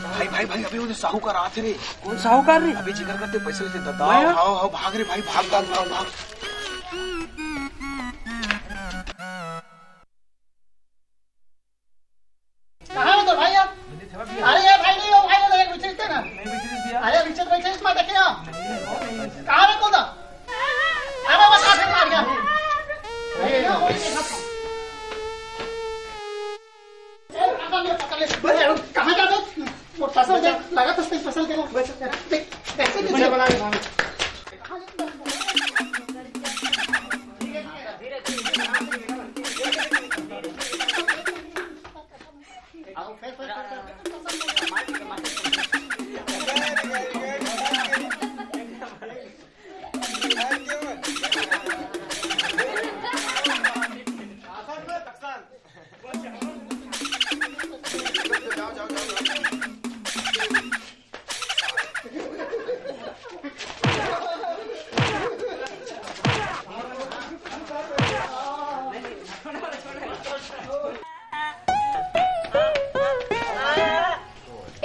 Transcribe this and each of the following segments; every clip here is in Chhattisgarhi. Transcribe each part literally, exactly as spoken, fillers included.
भाई, भाई, भाई, अबे वो साहूकार आत हे रे। कोन साहूकार रे? अबे जेकर करा पैसा लेथे दादा। मैं? हाव, हाव, भाग रे भाई, भाग, भाग, भाग, भाग। कहाँ है तो भाई यार? अरे यार भाई नहीं हो भाई, नहीं बिछड़ते ना। अरे बिछड़ बैठे इसमें देखिए आप। कहाँ है कौन था? अरे बस आखिर मार गया। अरे, ये हो, ये खत्म। चल, आटा ले, पकड़ ले। बस, कहाँ जाते हो? वो फसल दे, लगा तो सही फसल दे। बस, देख, देख, देख, देख, बना ले, बना ले।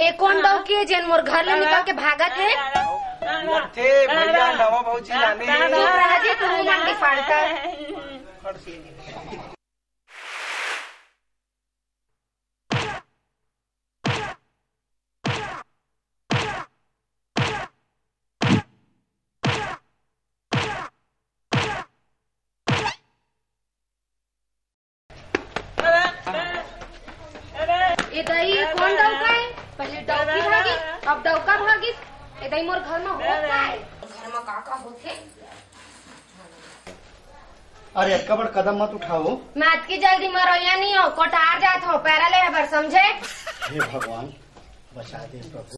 ए कोन डौकी हे जेन मोर घर ले निकल के भागत हे? मोर थे भैया नवा भौजी लाने हे। चुप रह जी, तू मुंह मंडी फाड़ता। ए दाई, कोन डौका हे? पहले डौकी भागिस, अब डौका भागिस। ए दाई, मोर घर में हो का हे? घर में का का होथे? अरे, अतका बड़ कदम मत उठाओ। मैं अतकी जल्दी मरोइया नहीं हो, कोठार जात हो, पैरा ले बर, समझे? हे भगवान, बचा दे प्रभु।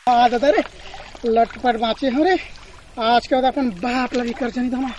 आ दादा रे, लटपट बाँचे हो रे। आज के बाद अपन बाप लगी कर जानी दामा।